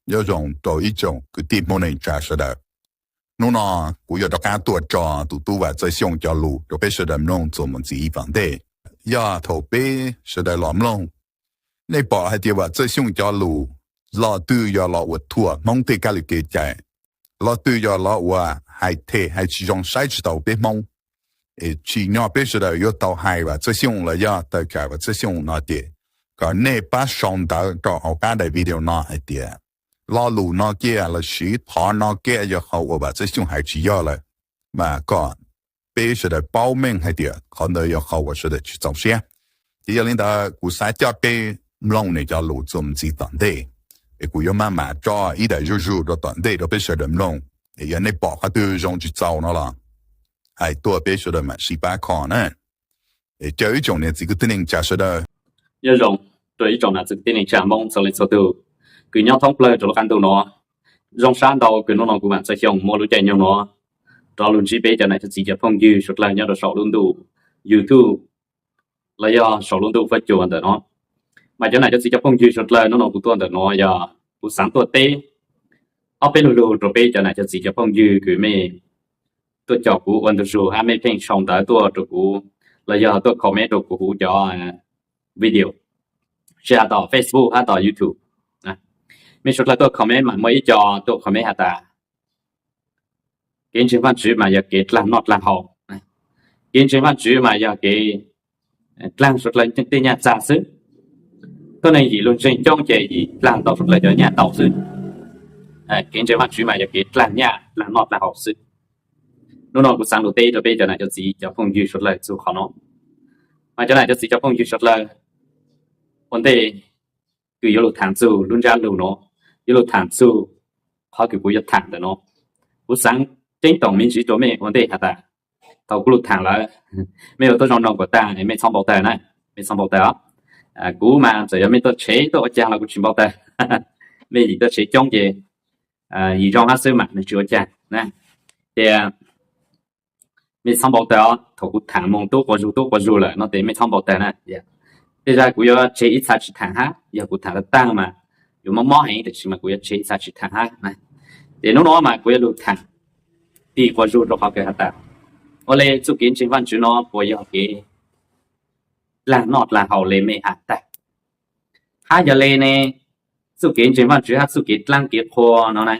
Nyob zoo rau ib tsoom kwv tij Hmoob neej tsa sawv daws. Hnub no kuv yuav rov qab tuaj tso tus tub Vam Txawj Xyooj cov lus rau peb sawv daws mloog txuas mus ntxiv tom ntej. Yog thaum peb sawv daws los mloog, nej pom hais tias Vam Txawj Xyooj cov lus, lo twg yog los ua thuam Hmoob tej kab li kev cai, lo twg yog los ua hais them hais tsis zoo saib tsis taus peb Hmoob, es tsim nyog peb sawv daws yuav tau hais Vam Txawj Xyooj los yog tawm tsam Vam Txawj Xyooj no ces kom nej pab sau ntawv rau hauv qab daim video no hais tias lo lus no kiag lossis qhov no kiag yog qhov uas Vam Txawj Xyooj hais tsis yog lawm, mas kom peb sawv daws paub meej hais tias qhov ntawd yog qhov uas sawv daws tsis txaus siab. Ces yog li ntawd kuv xav coj peb mloog nws cov lus txuas mus ntxiv tom ntej, es kuv yuav maj mam tso ib daim zuj zus rau tom ntej rau peb sawv daws mloog. Es yog nej pom qhov twg zoo tsis txaus no los hais tuaj peb sawv daws mam sib pab kho na. Es caw ib tsoom niam txiv kwv tij neej tsa sawv daws. Nyob zoo rau ib tsoom niam txiv kwv tij neej tsa Hmoob txhua leej txhua tus, kws nyob thoob plaws rau lub qab ntuj no. Zoo sab ntau kws hnub no kuv Vam Txawj Xyooj muab lub caij nyoog no rov lug ntsib peb cov nam cov txiv cov phooj ywg suav dlawg nyob rau saum lub ntuj YouTube los yog saum lub ntuj fab cua ntawm no. Mas cov nam cov txiv cov phooj ywg suav dlawg, hnub no kuv tuaj ntawm no yog kuv xaav tuaj teb ob peb lug lug rau peb cov nam cov txiv cov phooj ywg kws mej tuaj caum kuv ua ntu zus hab mej pheej sau ntawv tuaj rau kuv los yog tuaj comment rau kuv huv cov video, tsis has tom Facebook hab tom YouTube. Mej suav dlawg tuaj comment mas muaj ib co tuaj comment has tas kev ntseeg Vaajtswv mas yog kev dlaag noj dlaag haus. Kev ntseeg Vaajtswv mas yog kev dlaag suav dlawg tej nyaj txag xwb. Tuab neeg yim lug ntseeg coob ces yim dlaag tau suav dlawg cov nyaj ntau xwb. Kev ntseeg Vaajtswv mas yog kev dlaag nyaj dlaag noj dlaag haus xwb. Hnub no kuv xaav lug teb rau peb cov nam cov txiv cov phooj ywg suav dlawg txug qhov no. Mas cov nam cov txiv cov phooj ywg suav dlawg, ua ntej kws yuav lug thaam txug lub ntsab lug no, yuav lug thaam txug qhov kws kuv yuav thaam ntawm no, kuv xaav ceeb toom me ntsis rau mej ua ntej has tas, thaum kuv lug thaam lawm, mej ua tub zoo noog kuas taag es mej txhob npau taws na, mej txhob npau taws os. Kuv mas txawm yog mej tuaj tshev tuaj ua caag los kuv tsis npau taws. Mej yim tuaj tshev coob ces yim zoo hab xwb mas nws tsis ua caag na. Ces mej txhob npau taws os, thaum kuv thaam moog tub quas zug tub quas zug lawm no ces mej txhob npau taws na. Tej zag kuv yuav tseg ib txha tsis thaam hab, yog kuv thaam taag taag mas yuav mob mob heev, tab sis mas kuv yuav tseg ib txha tsis thaam hab. Ces hnub no mas kuv yuav lug thaam tim quas zug rau qhov kws has tas, ua le txuj kev ntseeg Vaajtswv no puas yog kev dlaag noj dlaag haus le mej has tag? Hab yog le ne, txuj kev ntseeg Vaajtswv hab txuj kev dlaab kev qhua no na,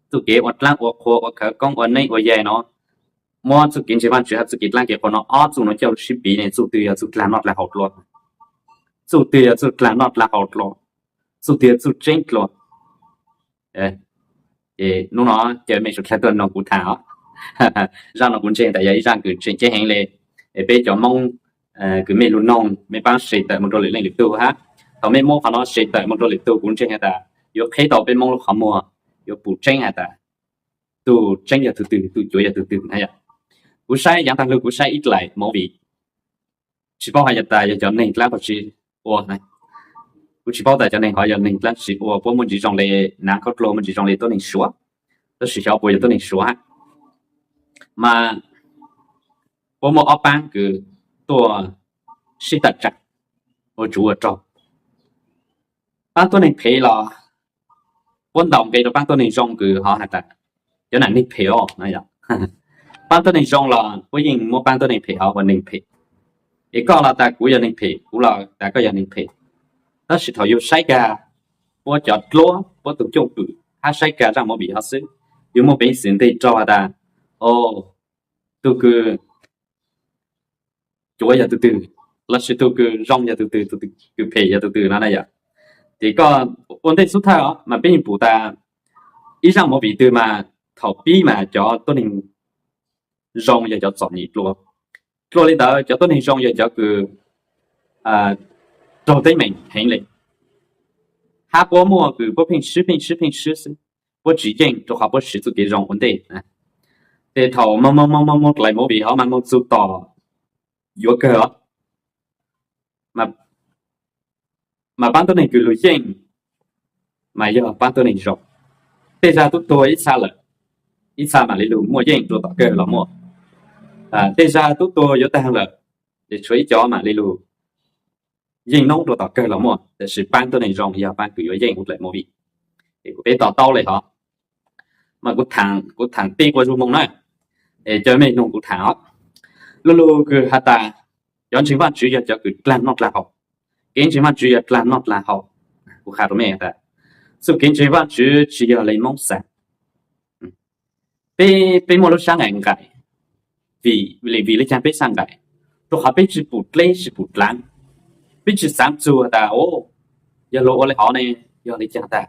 txuj kev ua dlaab ua qhua ua khawv koob ua neeb ua yaig no, muab txuj kev ntseeg Vaajtswv hab txuj kev dlaab kev qhua no ob txuj no coj lug sib piv ne, txuj twg yog txuj dlaag noj dlaag haus dlua? Txuj twg yog txuj dlaag noj dlaag haus dlua? Txuj twg yog txuj tseeb dlua? Ces hnub no caw mej suav dlawg tuaj noog kuv thaam os. Zaaj no kuv ntseeg tas yog ib zaaj kws tseem ceeb heev le. Es peb cov Moob kws mej lug noog mej paab share tawm moog rau lwm leej lwm tug hab, thaum mej muab qhov no share tawm moog rau lwm tug kuv ntseeg has tas yuav qheb tau peb Moob lub qhov muag, yuav pum tseeb has tas tug tseeb yog tug twg, tug cuav yog tug twg na yom. Kuv saib yaav taag lug kuv saib ib dlaim movie, tsis paub has yog tas yog cov neeg dlaab tsi ua. Kuv tsis paub tas cov neeg hov yog neeg dlaab tsi ua, puab muaj ntsis zoo le nav khaub dluag, muaj ntsis zoo le tuab neeg Suav, tab sis xyov puas yog tuab neeg Suav hab. Mas puab muaj ob paab kws tuaj sib tawm tsaam ua tsuv ua rog. Paab tuab neeg phem los puab ntaus nqe rau paab tuab neeg zoo kws hov has tas cov nam neeg phem os no. Paab tuab neeg zoo los puab yeej muab paab tuab neeg phem hov ua neeg phem. Es koj los tas kuv yog neeg phem, kuv los tas koj yog neeg phem. Tab sis thaum yug saib kag puab cov dluab, puab tug cooj pwm hab saib kag zaaj movie hov xwb, yug muaj peev xwm nteg rau has tas, o, tug kws cuav yog tug twg, lossis tug kws zoo yog tug twg, tug kws phem yog tug twg no na yom. Ces koj ua ntej xub thawj os mas peb yeej pum tas ib zaaj movie twg mas thaum pib mas cov tuab neeg zoo yog cov txom nyem dlua. Dlua li ntawd cov tuab neeg zoo yog cov kws raug teeb meem heev le, hab puab muaj kws puab pheej swb pheej swb pheej swb xwb, puab tsis yeej rau qhov puab siv txuj kev zoo ua ntej. Ces thaum moog moog moog moog dlaim movie hov mas moog txug tom yuav kawg os, mas paab tuab neeg kws lug yeej mas yog paab tuab neeg zoo. Tej zag tub tuag ib txha lawm, ib txha mam li lug muaj yeej rua tom kawg los muaj. Tej zag tub tuag yuav taag lawm, ces tshuav ib cov mam li lug yeej noob rua tom kawg los muaj, tab sis paab tuab neeg zoo yog paab kws yuav yeej ua dlaim movie. Es kuv peb to taub li hov, mas kuv tham tij qua zoo moo na, es cov mej mloog kuv tham os. Luj lug kws has tas cov ntseeg Vaajtswv yog cov kws dlaag noj dlaag haus, kev ntseeg Vaajtswv yog dlaag noj dlaag haus. Kuv qha rua mej tas txuj kev ntseeg Vaajtswv tsi yog le Moob xaav. Peb, peb muaj lub sab nqaim nqaim, vim, vim le caag peb sab nqaim? Rua qhov peb tsi pum dleb tsi pum dlaav, peb tsi xaav txug has tas, o, yog luas ua le hov ne, yog le caag tag.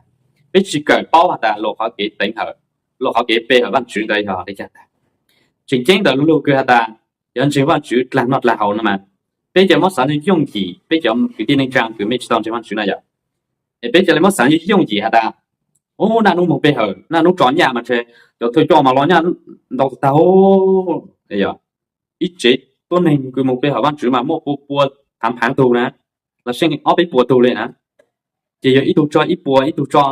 Peb tsi kawm paub has tas luas qhov kev teev hawm, luas qhov kev pe hawm Vaajtswv ntawd yog le caag tag. Tseem ceeb ntawm luj lug kws has tas cov ntseeg Vaajtswv dlaag noj dlaag haus no mas, peb cov muab xaav yooj yim, peb cov kwv tij neej tsaa kws mej tsi tau ntseeg Vaajtswv na yom, es peb ca le muab xaav yooj yim has tas, u, naj nub moog pe hawm, naj nub tso nyaj mas ntshe cov thawj coj mas los nyaj ntau tag tag, ib tsev tuab neeg kws moog pe hawm Vaajtswv mas muaj pua pua phaav phaav tug na, los seej ob peb puas tug le na, ces yog ib tug tso ib puas, ib tug tso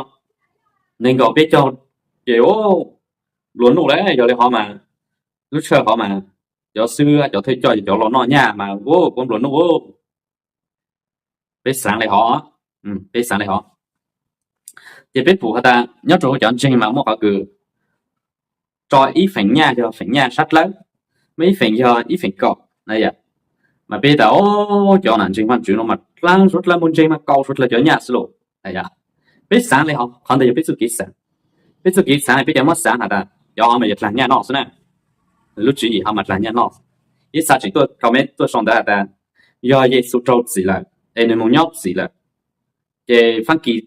nees nkaum peb caug, ces nplua nuj le. Yog le hov mas, lub tshawj hov mas, cov xib hwb cov thawj coj cov los noj nyaj mas, u, puab nplua nuj. Peb xaav le hov, peb xaav le hov. Ces peb pum has tas nyob rua huv cov ntseeg mas muaj qhov kws tso ib feem nyaj yog feem nyaj sab dlawb, muaj ib feem yog ib feem kaum na yom. Mas peb tas, o, cov nam ntseeg Vaajtswv no mas dlaab suav dlawg moog ntseeg mas kaum suav dlawg cov nyaj xwb lauj. Peb xaav le hov, qhov ntawd yog peb txuj kev xaav. Peb txuj kev xaav peb ca muab xaav has tas cov hov mas yog dlaag nyaj noj xwb na. Lub tswv yim hov mas dlaag nyaj noj. Ib xaav tseem tuaj comment tuaj sau ntawv has tas yog Yexus raug txim lawm es nwg moog nyob txim lawm, ces Faab Kis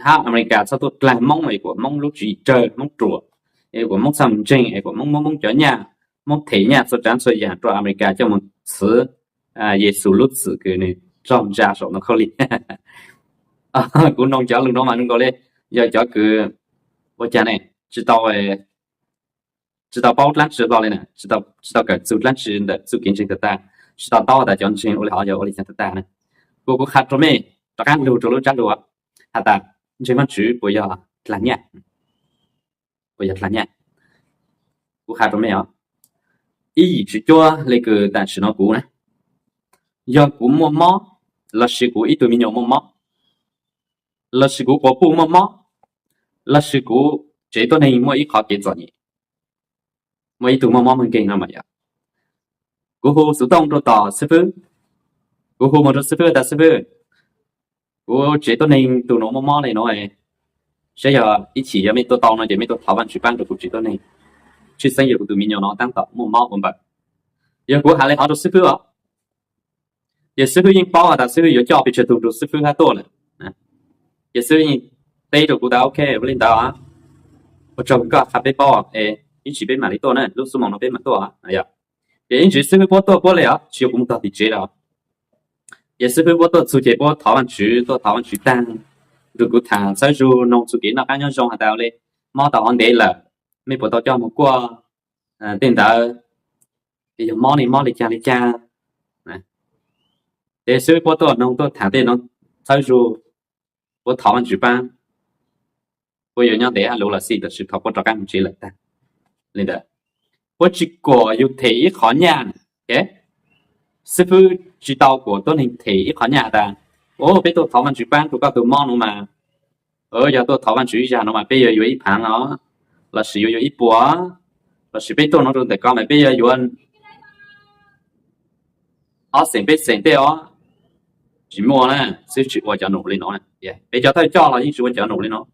hab Amelikas txhob tuaj dlaag Moob es kuas Moob lub tswv yim tsawg, Moob ruam, es kuas Moob txhob ntseeg, es kuas Moob muab Moob cov nyaj, Moob them nyaj txhua tsaav txhua yaam rua Amelikas coj moog txwv Yexus lub txim kws nwg raug ntsa saum ntoo khaub lig. Kuv noog cov lug nuav mas zoo nkaus le yog cov kws ua caag ne, tsi tau, tsi tau paub dlaab tsi hlo le na, tsi tau kawm txug dlaab tsi ntawm txuj kev ntseeg tag tag, tsi tau taub has tas cov ntseeg ua le hov yog ua le caag tag tag na. Kuv, kuv qha rua mej rov qaab lug rua lub ntsab lug has tas ntseeg Vaajtswv puas yog dlaag nyaj? Puas yog dlaag nyaj? Kuv qha rua mej os, ib yim tswv cuab le kws tam sim no kuv na, yog kuv muaj mob, lossis kuv ib tug me nyuam muaj mob, lossis kuv quas puj muaj mob, lossis kuv tsev tuab neeg muaj ib qhov kev txom nyem, muaj ib tug muaj mob muaj nkeeg no mas yog, kuv hu xuv tooj rua tom xib fwb, kuv hu moog rua xib fwb tas xib fwb, kuv tsev tuab neeg tug nuav muaj mob le nuav, saib yog ib chim yog mej tuaj tau no ces mej tuaj thov Vaajtswv paab rua kuv tsev tuab neeg, tshwj xeeb yog kuv tug me nyuam no taab tom muaj mob ua npaws. Yog kuv has le hov rua xib fwb os, ces xib fwb yeej paub has tas xib fwb yuav coj pes tsawg tug rua xib fwb hab tuaj lawm. Ces xib fwb yeej teb rua kuv tas ok ua le ntawd, ua tsaug koj qha peb paub, es ib tsam peb mam li tuaj na, lub xuab moos no peb mam tuaj. Ces ib tsam xib fwb puab tuaj puab le os, tsis yog kuv moog tog tim tsev lawm. Ces xib fwb puab tuaj txug ces puab thov Vaajtswv, tuaj thov Vaajtswv taag, nrug kuv tham txhawb zug, noog txuj kev noj qaab nyob zoo has tas le mob tau hov ntev lawm, mej puas tau coj moog kuaj tej ntawd, yog mob ne mob le caag le caag. Ces xib fwb puab tuaj noog tuaj tham tej no txhawb zug, puab thov Vaajtswv paab, puab yuav nyob ntev hab luv los xij tab sis thov puab rov qaab moog tsev lawm tag. Le ntawd, puab tsis kuam yug them ib qhov nyaj. Xib fwb tsis tau kuam tuab neeg them ib qhov nyaj tas, o, peb tuaj thov Vaajtswv paab rua koj tug mob nuav mas, yog tuaj thov Vaajtswv ib zag nuav mas peb yuav yuav ib phaav os, lossis yuav yuav ib puas, lossis peb tuaj nuav rua ntawm koj mas peb yuav yuav ob xeem peb xeem tej os. Tsis muaj na, xib fwb tsis ua cov num le nuav. Peb cov thawj coj los yeej tsis ua cov num le nuav.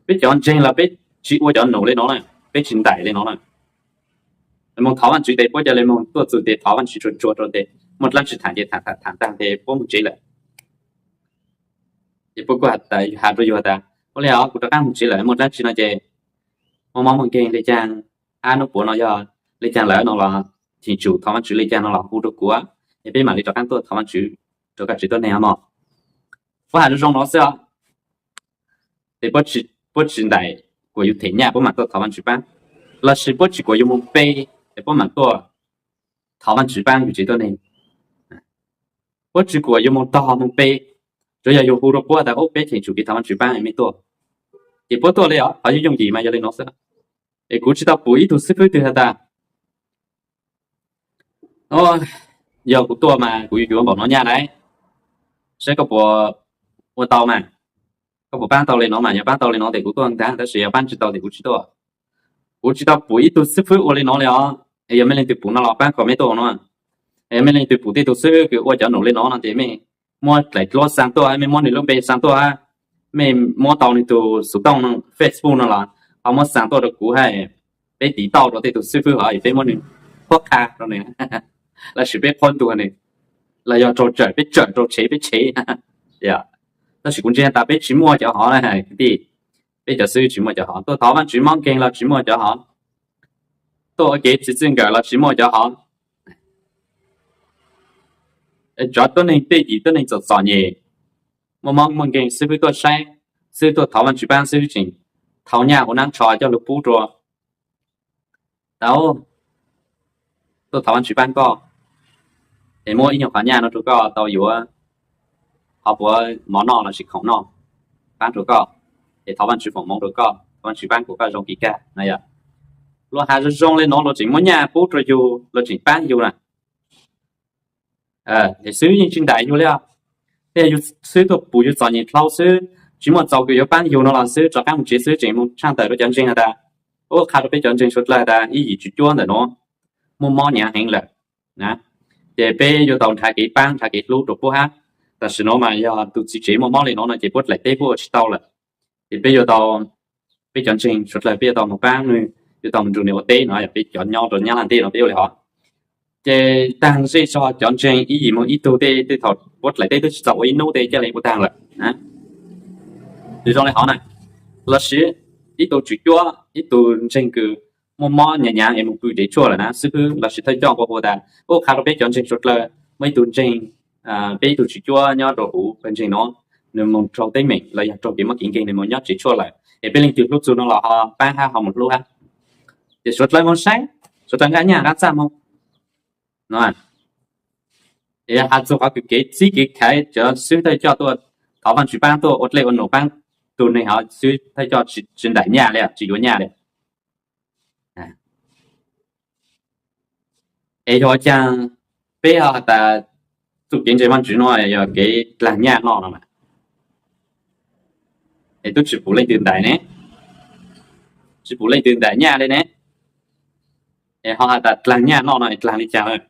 Peb cov ntseeg los peb tsis ua cov num le nuav na, peb tsis ntaim le nuav na. Moog thov Vaajtswv tes puab ca le moog tuaj txug tes thov Vaajtswv tsuag tsuag rua tes muaj dlaab tsi tham ces tham tham taag tes puab moog tsev lawm. Ces puab kuj has rua yug tas, ua le os, kuv rov qaab moog tsev lawm, muaj dlaab tsi no ces muaj mob muaj nkeeg le caag, hab nub puav no yog le caag lawm no los cheem tsum thov Vaajtswv le caag no los hu rua kuv, es peb mam li rov qaab tuaj thov Vaajtswv rua koj tsev tuab neeg os mog. Puab has zoo zoo no xwb os. Ces puab tsis ntaim kuas yug them nyaj puab mam tuaj thov Vaajtswv paab, lossis puab tsis kuam yug moog pe es puab mam tuaj thov Vaajtswv paab yug tsev tuab neeg. Puab tsis kuam yug moog tog moog pe, tsuav yog yug hu rua puab tas, o, peb cheem tsum kev thov Vaajtswv paab mej tuaj, ces puab tuaj le os. Qhov yooj yooj yim mas yog le nuav xwb. Es kuv tsis tau pum ib tug xib fwb twg has tas, o, yog kuv tuaj mas kuv yuav yuav npaum no nyaj na, saib koj puas ua tau mas. Koj puas paab tau li no mas, yog paab tau li no tes kuv tuaj ntaag, tab sis yog paab tsi tau tes kuv tsi tuaj. Kuv tsi tau pum ib tug xwb fwb ua li no li os. Yog mej leej twg pum no los paab comment tuaj no. Yog mej leej twg pum tej tug xwb fwb kws ua cov num li no no tes mej muab dlaim dluab xaa tuaj, mej muab nwg lub npe xaa tuaj, mej muab tau nwg tug xuv tooj no, Facebook no los ho muab xaa tuaj rua kuv hab peb tiv tauj rua tej tug xwb fwb hov peb muab nwg qhuab qha rua nwg, lossis peb qhuab ntuas nwg, los yog raug tsawm peb tsawm, raug tshev peb tshev. Tab sis kuv ntseeg tas peb tsis muaj cov hov na kwv tij. Peb cov xwb tsis muaj cov hov, tuaj thov Vaajtswv mob nkeeg los tsis muaj cov hov, tuaj ua kev txwv txwj nkawm los tsis muaj cov hov. Cov tuab neeg tej yim tuab neeg txom txom nyem, muaj mob muaj nkeeg xwb fwb tuaj saib, xwb fwb tuaj thov Vaajtswv paab xwb fwb tseem thau nyaj huv nab tsho coj lug pub rua tau, tuaj thov Vaajtswv paab koj, es muab ib nyuag qhov nyaj no rua koj tau yuav qhov puav mov noj lossis khoom noj, paab rua koj, es thov Vaajtswv foom moov rua koj, thov Vaajtswv paab kuas koj zoo kis kag na yom. Luag has zoo zoo li no luag tseem muab nyaj pub rua yug, luag tseem paab yug na. Es xwb yeej tsis ntaim yug li os. Tej yug xwb tuaj pum yug txom nyem dlhau xwb, tsis muaj txaus kws yuav paab yug no los xwb rov qaab moog tsev xwb tseem moog tshaaj tawm rua cov ntseeg has tas, ua qha rua peb cov ntseeg suav dlawg has tas ib yim tswv cuab ntawm nuav muaj mob nyav heev lawm na, ces peb yuav tau nrhav kev paab nrhav kev hlub rua puab hab. Tam sim nuav mas yog tug txiv tsev muaj mob li no no ces puab dlaim teb puab ua tsis tau lawm, ces peb yuav tau, peb cov ntseeg suav dlawg peb yuav tau moog paab nwg, yuav tau moog nrug nwg ua teb no, yog peb cov nyob rua Nyab Laj ntej no peb ua li hov. Ces taag zej zog cov ntseeg ib yim moog ib tug tej, tej thaum puab dlaim teb twb tsis txaus ua ib nub tej ca le ua taag lawm. Zoo li hov na, lossis ib tug tswv cuab ib tug ntseeg kws muaj mob nyav nyav es moog pw tsev tshuaj lawm na, xwb fwb lossis thawj coj nqua hu tas, ua qha rua peb cov ntseeg suav dlawg, muaj ib tug ntseeg, peb ib tug tswv cuab nyob rua huv pawg ntseeg no, nwg moog raug teeb meem los yog raug kev mob kev nkeeg nwg moog nyob tsev tshuaj lawm, es peb leej twg hlub txug no los ho paab hab ho moog hlub hab. Ces suav dlawg moog saib, suav dlawg nqaj nyaj nqaj txaj moog no, es has txug qhov kws kev txib kev khaiv cov xwb thawj coj tuaj thov Vaajtswv paab tuaj ua dlej ua num paab tug neeg hov xwb thawj coj tsis ntaim nyaj li, tsis yuav nyaj li. Es yog caag peb ho has tas txuj kev ntseeg Vaajtswv no yog kev dlaag nyaj noj no mas, es tub tsis pum leej twg ntaim ne, tsis pum leej twg ntaim nyaj li ne, es ho has tas dlaag nyaj noj no es dlaag li caag lawm?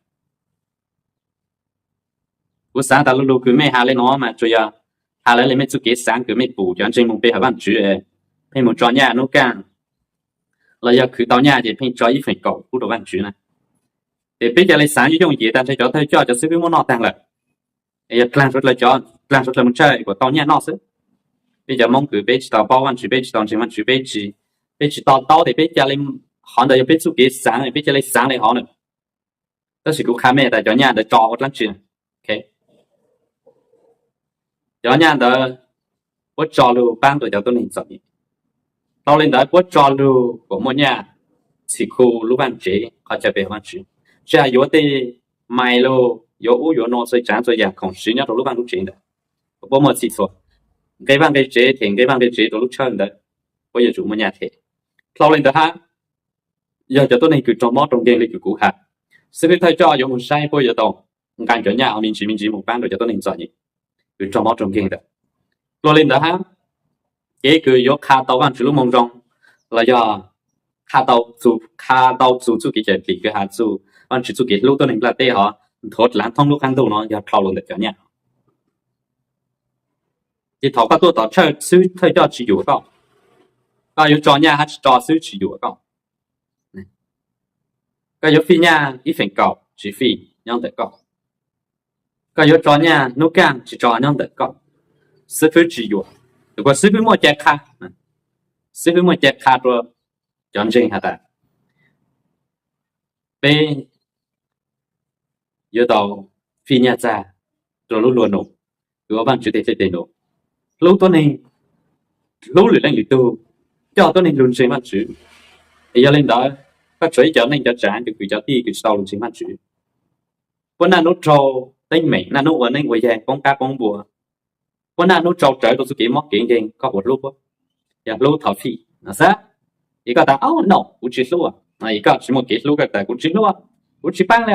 Kuv xaav tas lu lug kws mej has le nuav mas tsuas yog has lawv le mej txuj kev xaav kws mej pum cov ntseeg moog pe hawm Vaajtswv, pheej moog tso nyaj nub kaaj, los yog khwv tau nyaj ces pheej tso ib feem kaum pub rua Vaajtswv na. Ces peb ca le xaav yooj yooj yim taag nrho cov thawj coj cov xwb fwb muab noj taag lawm, es yog dlaag suav dlawg cov, dlaag suav dlawg moog tshawj kuas tau nyaj noj xwb. Peb cov Moob kws peb tsis tau paub Vaajtswv, peb tsis tau ntseeg Vaajtswv, peb tsis, peb tsis to taub tes peb ca le, qhov ntawd yog peb txuj kev xaav, peb ca le xaav le hov na. Tab sis kuv qha mej tas cov nyaj ntawd tso ua dlaab tsi? Cov nyaj ntawd puab tso lug paab rua cov tuab neeg txom nyem. Dlhau le ntawd puab tso lug kuas muaj nyaj txhim khu lub vaaj tsev qhov chaw pe Vaajtswv, tsi has yuav tej mais lug yuav ub yuav nuav txhua tsaav txhua yaam khoom siv nyob rua lub vaaj lub tsev ntawd, kuas puab muaj txhim txhua, nqe vaaj nqe tsev them nqe vaaj nqe tsev rua lub tshawj ntawd, puab yuav tsum muaj nyaj them. Dlhau le ntawd hab, yog cov tuab neeg kws raug mob raug nkeeg le kws kuv has, xib hwb thawj coj yuav moog saib puab yuav tau nqaa cov nyaj ho me ntsis me ntsis moog paab rua cov tuab neeg txom nyem kws raug mob raug nkeeg ntawd. Dlhau le ntawd hab, kev kws yuav qha tau Vaajtswv lub moo zoo, los yog qha tau, qha tau txug txuj kev cawm dlim kws has txug Vaajtswv txuj kev hlub tuab neeg nplaj teb hov nthuav dlaav thoob lub qaab ntuj no yog dlhau le ntawm cov nyaj. Ces thaum koj tuaj tom tshawj xwb thawj coj tsis yuam koj, koj yuav tso nyaj hab tsis tso xwb tsis yuam koj. Koj yuav fij nyaj ib feem kaum tsis fij nyob ntawm koj, koj yuav tso nyaj nub kaaj tsis tso nyob ntawm koj. Xib hwb tsis yuam, kuas xib hwb muaj cai qha, xib hwb muaj cai qha rua cov ntseeg has tas peb yuav tau fij nyaj txag rua lub luag num, kws ua Vaajtswv tej dlej tej num, hlub tuab neeg, hlub lwm leej lwm tug, coj tuab neeg lug ntseeg Vaajtswv. Es yog le ntawd, koj tshuav ib cov neej cov tsaav kws kws cov tij kws tsis tau lug ntseeg Vaajtswv, puab naj nub raug teeb meem, naj nub ua neeb ua yaig poob qab poob npua, puab naj nub tsau rawv rua txuj kev mob kev nkeeg, koj puas hlub puab? Yog hlub thov fij no xwb. Es koj tas, Au no, kuv tsis hlub. Es koj tsis muaj kev hlub, koj tas, Kuv tsis hlub, kuv tsis paab li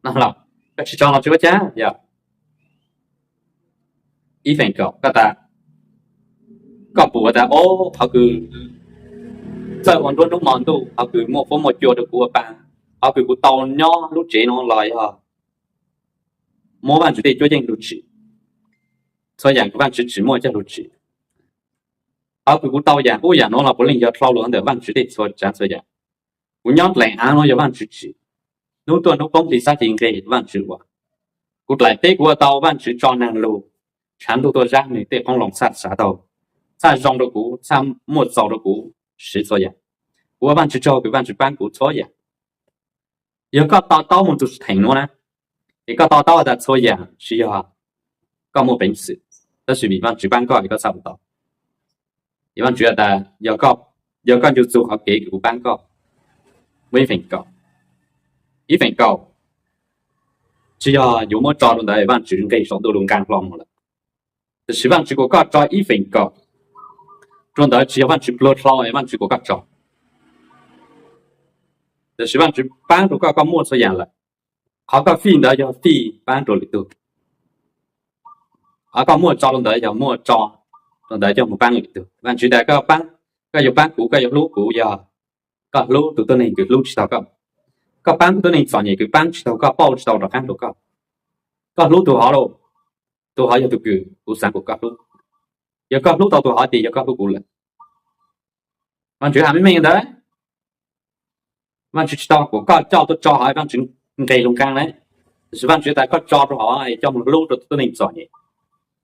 no los, koj tsis tso los tsis ua caag yog. Ib feem kaum koj tas, Koj pum tas, o, qhov kws txawj ua nruab hnub hmo ntuj, qhov kws muaj huab muaj cua rau kuv ua pa, qhov kws kuv tau nyob lub tsev no los yog muab Vaajtswv tej cuab yeej lug tsim. Txhua yaam kws Vaajtswv tsim muaj coj lug tsim. Qhov kws kuv tau yaam ub yaam nuav los puav leej yog dlhau lug ntawm Vaajtswv tej txhua tsaav txhua yaam. Kuv nyob dlaim aav nuav yog Vaajtswv tsim. Hnub tuaj hnub poob hli xab hli nqeg Vaajtswv ua. Kuv dlaim teb kuv ua tau Vaajtswv tso naag lug, tshaav ntuj tuaj zaab nwg tej qoob loo txhaj txav taug, txhaj zoo rau kuv, txhaj muaj txaus rau kuv siv txhua yaam. Kuv ua Vaajtswv tsaug kws Vaajtswv paab kuv txhua yaam. Yog koj to taub moog txug theem nuav na, es koj to taub has tas txhua yaam tsi yog koj muaj peev xwm, tab sis vim Vaajtswv paab koj es koj txhaj ua tau. Es Vaajtswv has tas, yog koj ncu txug qhov kev kws kuv paab koj, muaj ib feem kaum, ib feem kaum tsi yog yuav muab tso rau ntawd Vaajtswv nqeg saum ntuj lug nqaa hlo moog lawm. Tab sis Vaajtswv kuas koj tso ib feem kaum rau ntawd tsi yog Vaajtswv pluag dlhau es Vaajtswv kuas koj tso. Tab sis Vaajtswv paab rau koj, koj muaj txhua yaam lawm. Qhov koj fij ntawd yog fij paab rau lwm tug. Qhov koj muaj tso rau ntawd yog muaj tso rau ntawd coj moog paab lwm tug. Vaajtswv tas koj paab, koj yuav paab kuv, koj yuav hlub kuv yog koj hlub tug tuab neeg kws hlub tsi tau koj. Koj paab tug tuab neeg txom nyem kws paab tsi tau koj, paub tsi tau rov qaab rau koj. Koj hlub tug hov lauj, tug hov yog tug kws kuv xaav kuas koj hlub. Yog koj hlub tau tug hov ces yog koj hlub kuv lawm. Vaajtswv has meej meej ntawd. Vaajtswv tsi tau kuas koj coj tuaj tso hov Vaajtswv nqeg lug nqaa na. Tab sis Vaajtswv tas koj tso rau hov es coj moog hlub rau tug tuab neeg txom nyem.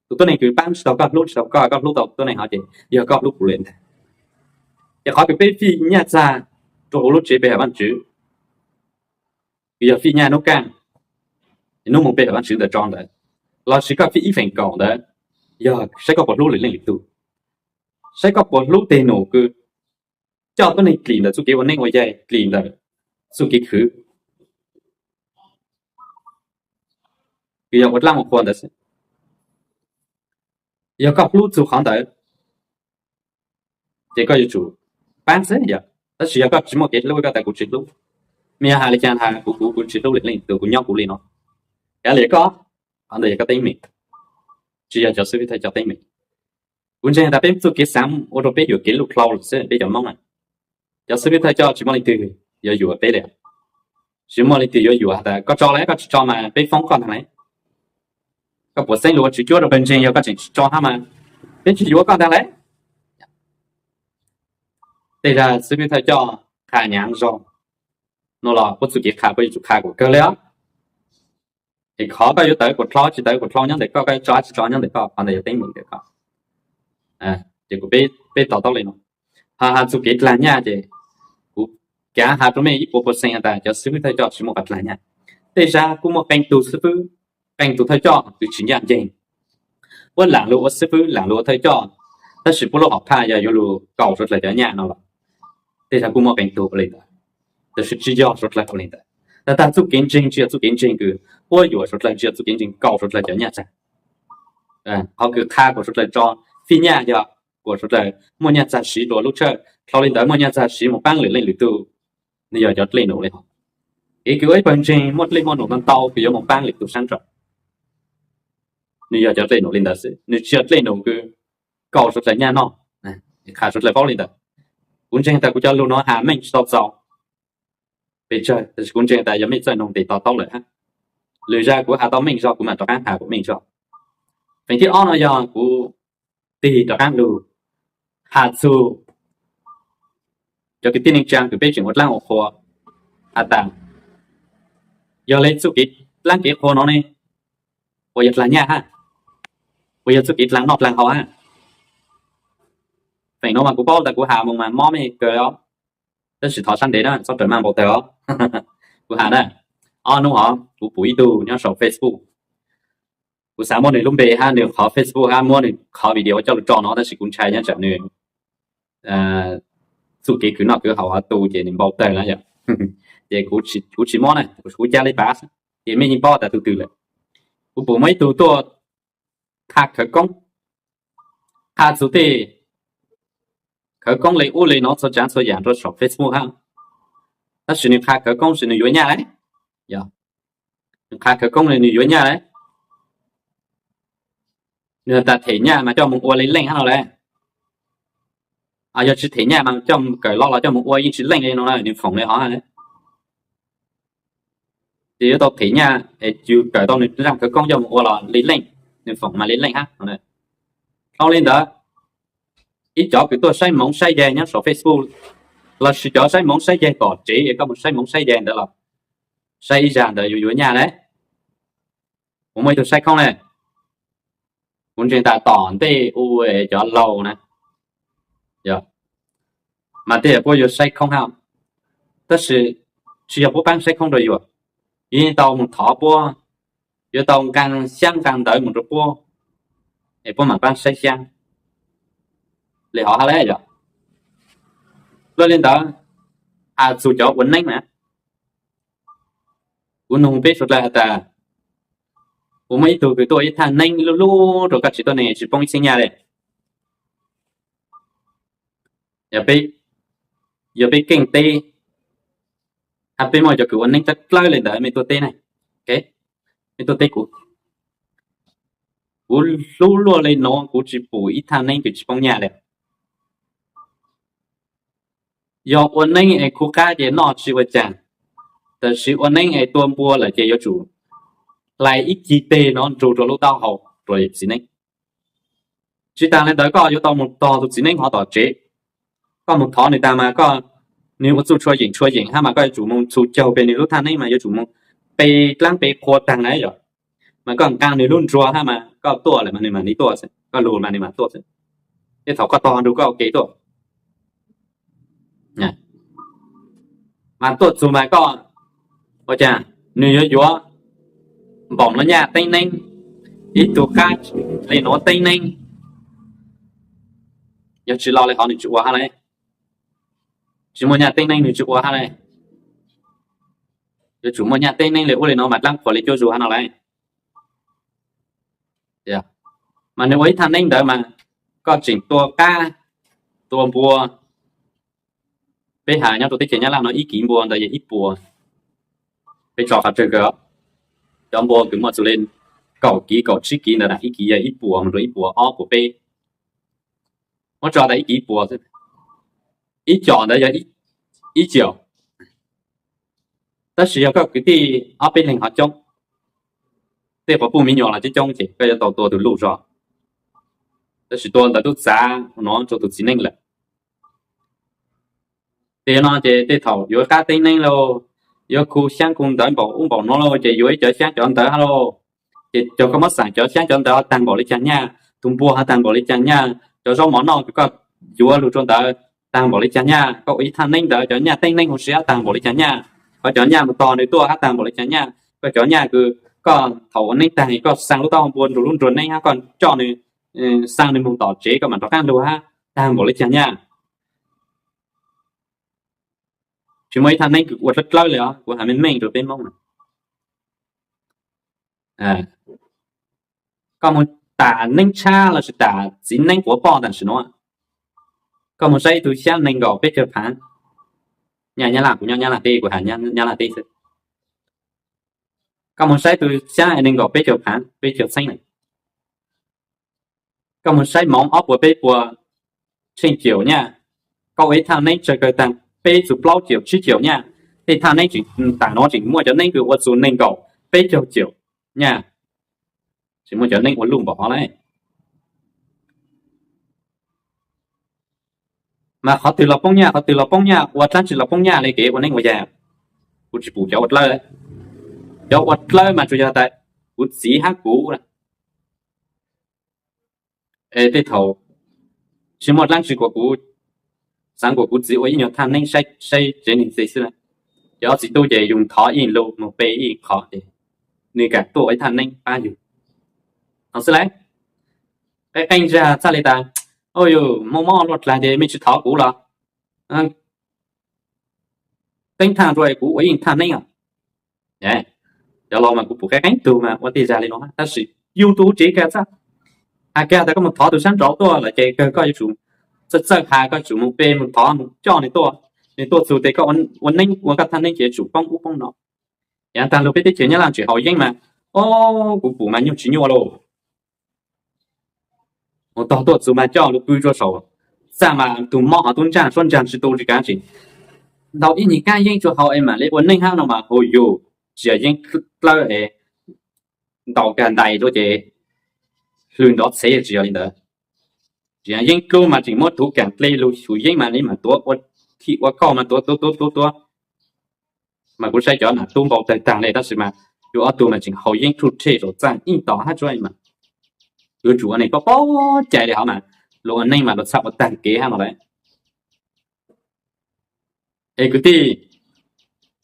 Tug tuab neeg kws paab tsi tau koj, hlub tsi tau koj, koj hlub tau tug tuab neeg hov ces yog koj hlub kuv lawm ntag. Ces qhov kws peb fij nyaj txag rua huv lub tsev pe hawm Vaajtswv, kws yog fij nyaj nub kaaj, nub moog pe hawm Vaajtswv ntawd tso ntawd, lossis koj fij ib feem kaum ntawd, yog saib koj puas hlub lwm leej lwm tug, saib koj puas hlub teg num kws coj tuab neeg dlim ntawm txuj kev ua neej ua yaig, dlim ntawm txuj kev khwv, kws yog ua dlaab ua qhua ntawd xwb. Yog koj hlub txug qhov ntawd ces koj yuav tsum paab xwb yog. Tab sis yog koj tsi muaj kev hlub, koj tas kuv tsi hlub, mej yuav has le caag has kuv, kuv, kuv tsi hlub lwm leej tug, kuv nyob kuv le no, kav liam koj, qhov ntawd yog koj teeb meem, tsi yog cov xib fwb thawj coj teeb meem. Kuv ntseeg tas peb txuj kev xaav ua rau peb yuam kev luj dlhau lawm xwb peb cov Moob na. Cov xib fwb thawj coj tsi muaj leej twg yuav yuam peb le, tsi muaj leej twg yuav yuam has tas koj tso le, koj tsi tso mas peb foob koj ntag le. Koj puas xeeb lug ua tswv cuab rau pawg ntseeg, yog koj tseem tsi tso hab mas peb tsi yuav koj ntag le. Tej zag xib fwb thawj coj qha nyaav zog, nuav los puab txuj kev qha puab yuav tsum qha kuas kawg le os. Es qhov koj yuav tawv kuas dlhau tsi tawv kuas dlhau nyob ntawm koj, koj yuav tso tsi tso nyob ntawm koj, qhov ntawd yog teeb meem ntawm koj. Ces kuv, peb to taub le no. Ho has txuj kev dlaag nyaj ces kuv kav has rua mej ib puas percent has tas cov xib fwb thawj coj tsi muaj qhov dlaag nyaj. Tej zag kuj muaj qee tug xib fwb, qee tug thawj coj kws tsi ncaj nceeg. Puab laam lug ua xib fwb, laam lug ua thawj coj, tab sis puab lub hom phaj yog yuav lug kaum suav dlawg cov nyaj no los, tej zag kuj muaj qee tug ua le ntawd. Tab sis tsi yog suav dlawg ua le ntawd. Tag tag txuj kev ntseeg tsi yog txuj kev ntseeg kws puab yuam suav dlawg, tsi yog txuj kev ntseeg kaum suav dlawg cov nyaj tsag. Qhov kws qha kuas suav dlawg tso fij nyaj yog kuas suav dlawg muaj nyaj txag siv dlua lub tshawj, dlhau le ntawd muaj nyaj txag siv moog paab lwm leej lwm tug. Nwg yog cov dlej num le hov. Kev kws ua ib pawg ntseeg muaj dlej muaj num ntau ntau kws yuav moog paab lwm tug saab nraum, nwg yog cov dlej num le ntawd xwb, nwg tsi yog dlej num kws kaum suav dlawg nyaj noj, qha suav dlawg paub le ntawd. Kuv ntseeg tas kuv cov lug nuav has meej tsi tau txaus pes tsawg, tab sis kuv ntseeg tas yog mej txawj noog tes to taub lawm hab. Lwm zag kuv has tau meej zog kuv mam rov qaab has kuas meej zog. Feem thib ob no yog kuv tig rov qaab lug has txug cov kwv tij neej tsaa kws peb tseem ua dlaab ua qhua has tas, yog le txuj kev dlaab kev qhua no ne, puas yog dlaag nyaj hab, puas yog txuj kev dlaag noj dlaag haus hab? Feem nuav mas kuv paub tas kuv has moog mas mob mej kawg os, tab sis thov sab ntev na, txhob raws maj npau tawg os. Kuv has na, ob nub hov kuv pum ib tug nyob sau Facebook, kuv xav muab nwg lub npe hab nwg qhov Facebook hab muab nwg qhov video coj lug tso no, tab sis kuv ntshai nyob tsam nwg txuj kev khwv noj khwv haus hov tu ces nwg npau tawg na yom. Ces kuv tsi muab na, kuv ca le pav, ces mej yeej paub tas tug twg lawm. Kuv pum muaj ib tug tuaj qha khawv koob, qha txug tej khawv koob le ub le no txhua tsaav txhua yaam rua saum Facebook hab, tab sis nwg qha khawv koob sis nwg yuav nyaj le, yog, nwg qha khawv koob le nwg yuav nyaj le, nwg has tas them nyaj mas coj moog ua le leej hab no le. Yog tsis them nyaj mas coj kawm los los coj mus ua yeej tsis leej li no na, nws foom li hov. Ces yuav tau them nyaj es yus kawm tau nws zaj khawv koob coj mus ua los li leej, nws foom mas li leej hab. Dhau li ntawd, ib cov kws tuaj saib hmoov saib yaig nyob saum Facebook lossis cov saib hmoov saib yaig tom tsev, koj mus saib hmoov saib yaig ntawd los saib ib zag ntawd yuav yuav nyaj lawm. Kuv muaj ib tug saib khoob ne, kuv ntseeg tas tom ntej ua cov laus na, mas tej yam puab yuav saib khoob hab, tab sis tsis yog puab paab saib khoob rau yus, yuav tau mus thov puab, yuav tau nqaa xyaab nqaa ntawv mus rau puab, es puab mam paab saib xyaab li hov hab lawm yog. Luaj li ntawd, has txug cov ua neeb na, kuv nug peb suav dlawg has tas, kuv muaj ib tug kws tuaj ib thaj neeb lub lub rau koj tsis tuaj neeg tsis poob ib txhiab nyaj li. Yog peb keej teb, hab peb muaj cov kws ua neeb dlawb dlawb li ntawd mej tuaj teb na, mej tuaj teb kuv. Kuv hlub luaj li nuav kuv tsis pum ib thaj neeb kws tsis poob nyaj li. Yog ua neeb es khub qab ces noj tsis ua caag, tab sis ua neeb es tua npua lawm ces yuav tsum hlais ib cig teg no nrug rua lub taub hau rua txiv neeb. Tsis taag le ntawd koj yuav tau mus tog tus txiv neeb hov tom tsev, koj mus thov nws taag mas koj, nws ua txuj tshua yeem tshua yeem hab mas koj yuav tsum mus txhus caug peg nws lub thaj neeb mas yuav tsum mus pe dlaab pe qhua taag na yog, mas koj nqaa nws lub nruas hab mas koj tuaj lawm mas nws mam li tuaj xwb, koj lug mas nws mam tuaj xwb. Tej thaum koj tog nrug koj ua ke tuaj, mas tuaj txug mas koj ua caag, nws yuav yuav npaum nuav nyaj teeb neeb, ib tug qab li nuav teeb neeb, yog tsis lo li hov nws tsis ua hab lawm. Tsis muaj nyaj teeb neeb nws tsis ua hab lawm. Yuav tsum muaj nyaj teeb neeb li ub li no mas dlaab qhuas li cuab zug hab no lawm. Mas nws ua ib thaj neeb ntawd mas koj tseem tua qab, tua npua. Peb has nyob rau teb chaws Nyab Laj no ib kiv npua ntawd yog ib puas, peb tso qhov tsawg kawg, cov npua kws muaj txug li kaum kiv kaum tsib kiv ntawd na ib kiv yog ib puas mus rau ib puas ob puas peb, muab tso tas ib kiv ib puas, ib com ntawd yog ib com. Tab sis yog koj kwv tij ob peb leeg ho coob, tej quas puj me nyuam los coob coob ces koj yuav tau tua tus luj zog, tab sis tua ntawd tub txav no rau tus txiv neej lawm. Ces no ces tej thaum yuav qab teeb neeb lauj, yuav khu xyaab khu ntawv npaum ub npaum nuav lauj, ces yuav ib cov xyaab cov ntawv hab lauj. Ces cov koj muab xaam cov xyaab cov ntawv ho taag npaum li caag nyaj, tus npua ho taag npaum li caag nyaj, cov zaub mov noj kws koj yuav lug rua ntawd taag npaum li caag nyaj, koj ua ib thaj neeb ntawd cov nyaj teeb neeb huv si hab taag npaum li caag nyaj, koj cov nyaj mus tog nws tuaj hab taag npaum li caag nyaj, koj cov nyaj kws koj thaum ua neeb taag koj xaa lub taub hau npua nrug lub nruas neeb hab koj coj nws, xaa nws moog tom tsev koj mam rov qaab lug hab taag npaum li caag nyaj. Tsis muaj ib thaj neeb kws ua dlawb dlawb li os, kuv has meej meej rau peb Moob na. Koj moog tam neeb tshab lossis tam txiv neeb quav poj tam sim nuav, koj moog saib ib tug xyaab neeg nkaum peb caug phaav, nyaj Nyab Laj, kuv nyob Nyab Laj teb kuv has Nyab Laj teb xwb. Koj moog saib ib tug xyaab neeg nkaum peb caug phaav peb caug txheeb na, koj moog saib moov ob puas peb puas tsheej caum nyaj, koj ua ib thaj neeb tsawg kawg taag peb txug plaub caum tsib caum nyaj, tej thaj neeb tseem tam nuav tseem muaj cov neeb kws ua txug neeg nkaum peb caug caum nyaj, tseem muaj cov neeb ua luj npaum hov lawm. Mas qhov twg los poob nyaj, qhov twg los poob nyaj, ua dlaab tsi los poob nyaj li kev ua neeb ua yaig. Kuv tsis pum cov ua dlawb, cov ua dlawb mas tsuas yog tas kuv txiv hab kuv. Es tej thaum tsis muaj dlaab tsi kuas kuv xaav kuas kuv txiv ua ib nyuag thaj neeb saib tsev neeg xwb. Ces ob txiv tub ces yug thov ib lug moog pe ib qho ces nws kam tuaj ua ib thaj neeb pab yug no xwb lauj. Qeeb qeeb zag txhaj li tas, yus mob mob luaj dlaag ces mej tsis thov kuv los teeb thaj rua kuv ua ib thaj neeb os. Cov laus mas kuv pum qeeb qeeb tug mas ua tej zag li no, tab sis yug tug tsev kag txhaj has kag tas koj moog thov tug sab nraud tuaj lawm ces kawg koj yuav tsum txawj txawj has, koj yuav tsum moog pe moog thov moog coj nws tuaj. Nws tuaj txug tes koj ua neeb ua koj thaj neeb ces yuav tsum poob ub poob no. Yav taag lug peb teb chaws Nyab Laj tseem haus yeeb mas, o, kuv pum mas nyuaj tsis nyuaj lauj. Moog tog tuaj txug mas coj lug pw rua saum Txaj mas tus mob ho tub ntsaag suab ntsaag tsi tu tsi kaav tsi. Ntaus ib nyuag kaab yeeb rua hauv es mam le ua neej hab no mas hu yug, tsi yog yeeb dlawb es ntaus kag ntais rua ces hlwm nrov txhev, tsi yog li ntawd. Tsi yog yeeb dlub mas tseem muab tuv kaam dle lug xyuv yeeb mas le maam tuav ua thim ua kauj mas tuav tuav tuav tuav tuav. Mas kuv saib cov nam tub npau tawg taag le tab sis mas yug ob tug mas tseem haus yeeb rhuj rhej saum txaj ib tom hab tsuab mas. Yuav tsum ua neeg paub paub cai le hov mas luag ua neej mas luag txhaj ua taag kev hab no lawm. Es kwv tij,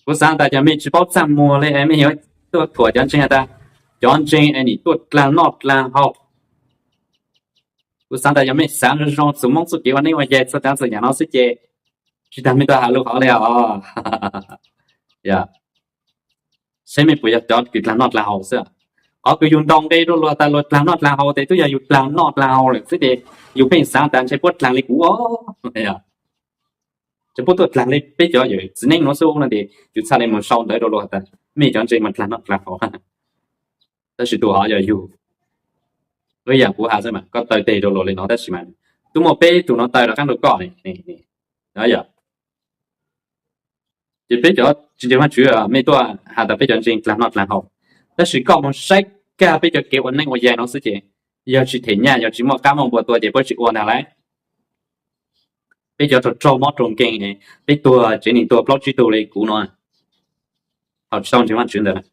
kuv xaav tas cov mej tsi paub txaj muag le es mej yuav tuaj thuam cov ntseeg has tas cov ntseeg es nim tuaj dlaag noj dlaag haus. Kuv xaav tas yog mej xaav zoo zoo txug Moob txuj kev ua neej ua yaig txhua tsav txhua yaam no xwb ces tsi taag mej tuaj has lug hov le os. Saib mej puas yog cov kws dlaag noj dlaag haus xwb. Qhov kws yug ntaus nqe rua luag tas luag dlaag noj dlaag haus tes tub yog yug dlaag noj dlaag haus lawm xwb ces yug pheej xaav tas ntshe puab dlaag le kuv os. Ntshe puab tuaj dlaag le peb cov yawm txiv neej nuav xwb no tes yug txhaj le moog sau ntawv rua luag tas mej cov ntseeg mas dlaag noj dlaag haus. Tab sis tus hov yog yug. Ib yaam kuv has xwb mas koj taw teg rua luag le no tab sis mas tub muaj peb tug nuav taw rov qaab rua koj. Ces peb cov tsis ntseeg Vaajtswv mej tuaj has tas peb cov ntseeg dlaag noj dlaag haus, tab sis koj moog saib kag peb cov kev ua neej ua yaig no xwb ces yog tsis them nyaj yog tsis muaj qab muaj npua tua ces puab tsis ua ntag lauj. Peb cov raug raug mob raug nkeeg, peb tuag tsev neeg tuag plaub tsib tug li kuv no, thaum tsis tau ntseeg Vaajtswv ntawd.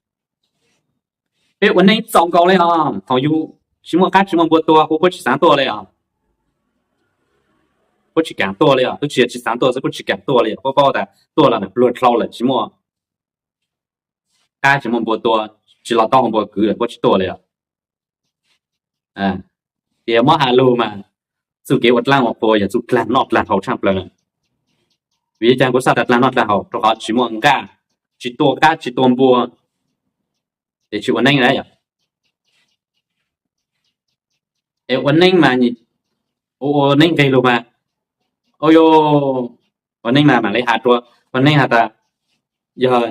Peb ua neej txaus nkaus le os, thaum yus tsis muaj qab tsis muaj npua tua kuv puab tsis xaav tuaj le os. Puab tsis kaam tuaj le os, tub tsis yog tsis xaav tuaj xwb, puab tsis kaam tuaj le os. Puab paub tas tuaj los pluag dlhau lawm tsis muaj qab tsis muaj npua tua, tsis los tau npua kwv lawm puab tsis tuaj le os. Ces muab has lug mas txuj kev ua dlaab ua qhua yog txuj dlaag noj dlaag haus tshaaj plawg. Vim li cas kuv xaav tas dlaag noj dlaag haus? Rau qhov tsis muaj nqaj, tsis tua qab tsis tua npua, ces tsis ua neej lawm. Es ua neej mas, ua neej nqeg lug mas, ua neej mas mam le has rua, ua neej has tas yog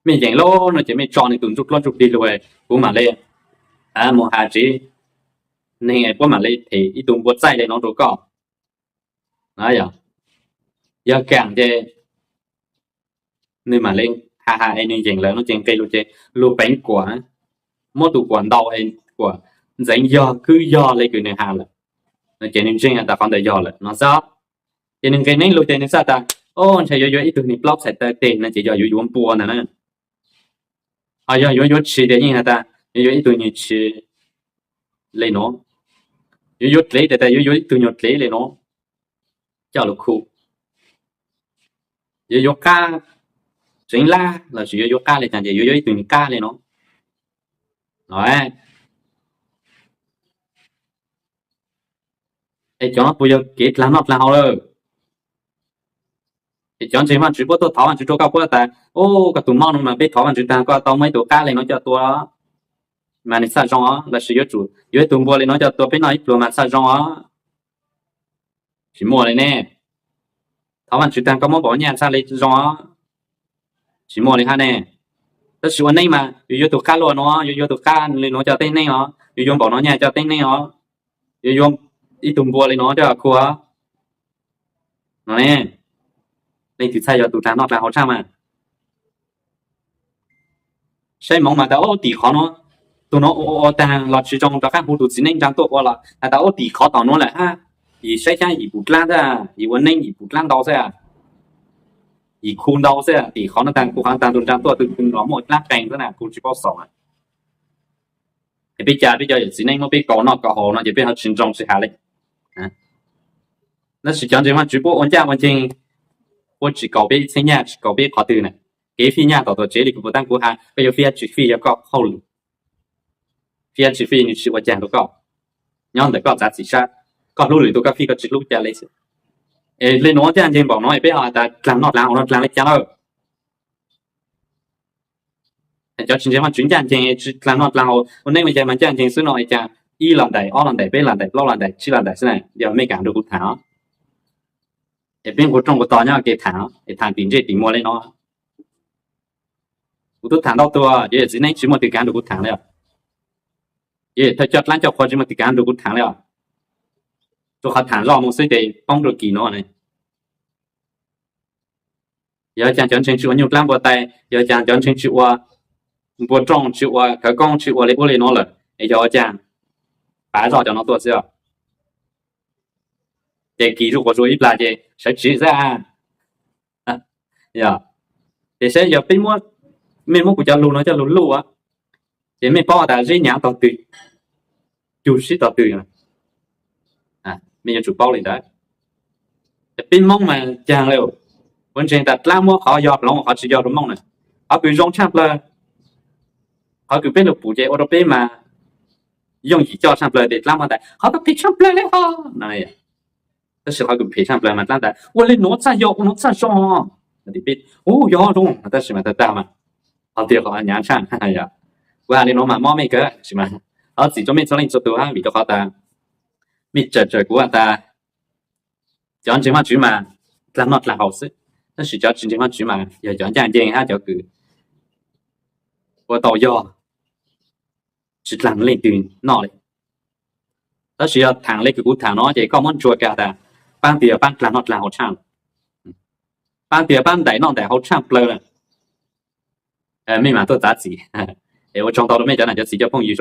mej yeem lawm no ces mej tso nwg tus ntsuj duab ntsuj plig lug, kuv mam le moog has tsev neeg puab mam le them ib tug npua txaij le no rua koj. Yog kaam ces nwg mam le has has es nwg yeem lawm no ces nqeg lug ces lug peev kuam, muab tus kuam ntaus es kuam ntxeev yog khwb yog le kws nwg has lawm no ces nwg ntseeg has tas qhov ntawd yog lawm no xwb. Ces nwg nqeg neeb lug ces nwg xaav tas, o, ntshe yuav yuav ib tug neeg plaub txhais taw teg no ces yog yuav yuav npua ntag na. Ho yog yuav yuav tshis ces yeej has tas yuav yuav ib tug nyuag tshis le nuav, yuav yuav dlev tas tas yuav yuav ib tug nyuag dlev le nuav coj lug khu. Yuav yuav qab tseev lab lossis yuav yuav qab le caag ces yuav yuav ib tug nyuag qab le nuav. Es cov no puas yog kev dlaag noj dlaag haus lawm? Es cov ntseeg Vaajtswv puab tuaj thov Vaajtswv rua koj, puab tas, o, koj tus mob no mas peb thov Vaajtswv taag koj tau muaj ib tug qab le nuav coj tua mas nwg txhaj zoo os, lossis yuav tsum yuav ib tug npua le nuav coj tua peb noj ib pluag mas txhaj zoo os. Tsis muaj le ne. Thov Vaajtswv taag koj muab npaum nyaj txhaj le zoo os. Tsis muaj le hab ne. Tab sis ua neej mas yuav yuav tug qab luaj nuav, yuav yuav tug qab le nuav coj teeb neej os, yuav yuav npaum no nyaj coj teeb neej os, yuav yuav ib tug npua le nuav coj khu os. No ne, leej twg txhaj yog tus dlaag noj dlaag haus tshaj mas? Saib moov mas tas ub tim qhov nuav, tug nuav ua ua taag los tsis zoo rov qab hu tus txiv neej nraag tuaj ua los has tas ub tim qhov tom nuav lawm hab, yim saib xyaab yim pum dlaab xwb, yim ua neej yim pum dlaab ntau xwb, yim khu ntau xwb, tim qhov nuav taag khu qhov taag tug nraag tuaj tug los muaj dlaab qees xwb na, khu tsis paub xaus. Es peb ca peb cov yawm txiv neej muab peb kaus noj kaus haus no ces peb ho tsis nroo tsis has le. Tab sis cov ntseeg Vaajtswv puab ua ncaaj ua nceeg, puab tsis kaus peb ib txheeb nyaj tsis kaus peb qhov twg na. Kev fij nyaj tom tuam tsev li kuv puas taab kuv has, koj yuav fij tsis fij yog koj hauj lwm. Fij tsis fij nws tsis ua caag rua koj, nyob ntawm koj txav txim sab. Koj hlub lwm tus koj fij, koj tsis hlub ca le xwb. Es le nuav ncaaj nceeg npaum no es peb ho has tas dlaag noj dlaag haus no dlaag le caag lawm? Cov tsis ntseeg Vaajtswv ncaaj nceeg tsis dlaag noj dlaag haus, ua neej ua yaig mas ncaaj nceeg xwb no es cas ib los ntaim, ob los ntaim, peb los ntaim, plaub los ntaim, tsib los ntaim xwb na, yog mej kaam nrug kuv thaam os. Es peb nqua rooj nqua tog nyob ke thaam, es thaam tim ntsej tim muag le no. Kuv tub thaam ntau tug, cov yawm txiv neej tsis muaj twg kaav nrug kuv thaam le os. Cov thawj coj dlaab coj qhua tsis muaj twg kaav nrug kuv thaam le os. Ua qhov tham zoj mus xwb ces poob rau kis no ne. Yog cas cov ntseeg tsis ua nyuj dlaab npua tai, yog cas cov ntseeg tsis ua npua rooj, tsis ua khawv koob, tsis ua li ub li no lawm es yog ua cas pav zoj cov no tuaj xwb os. Ces kis zuj quas zuag ib plag ces sawv tsees xwb. Yog, ces saib yog peb muab, mej muab kuv cov lug no coj lug luj, ces mej paub tas zeb nyaav tog twg, cug sib tog twg, mej yuav tsum paub li ntawd. Peb Moob mas caag le, kuv ntseeg tas dlaab muab qhov yog hloov qhov tsis yog rau Moob na. Qhov kws zoo tshaj plawg, qhov kws peb lug pum ces ua rau peb mas yooj yim coj tshaj plawg, ces dlaab muab tas qhov kws phem tshaj plawg le hos no. Tab sis qhov kws phem tshaj plawg mas dlaab tas ua le nuav txhaj yog, ua nuav txhaj zoo. Ub, yog zoo, tab sis mas tag tag mas qhov tiag qhov nyaav tshaj. Kuv has li nuav mas mob mej kawg, tab sis mas thov txim rau mej txhua leej txhua tug hab, vim rau qhov tas mej tsaws tsaws kuv tas cov ntseeg Vaajtswv mas dlaag noj dlaag haus xwb, tab sis cov tsis ntseeg Vaajtswv mas yog cov ncaaj nceeg hab cov kws ua tau yog tsis dlaag leej twg noj li. Tab sis yog thaam le kws kuv thaam no ces koj muab ntsuas kag tas paab twg yog paab dlaag noj dlaag haus tshaj, paab twg yog paab ntaim noj ntaim haus tshaj plawg na, mej mam tuaj txav txim. Es ua tsaug ntau rau mej cov nam cov txiv cov phooj ywg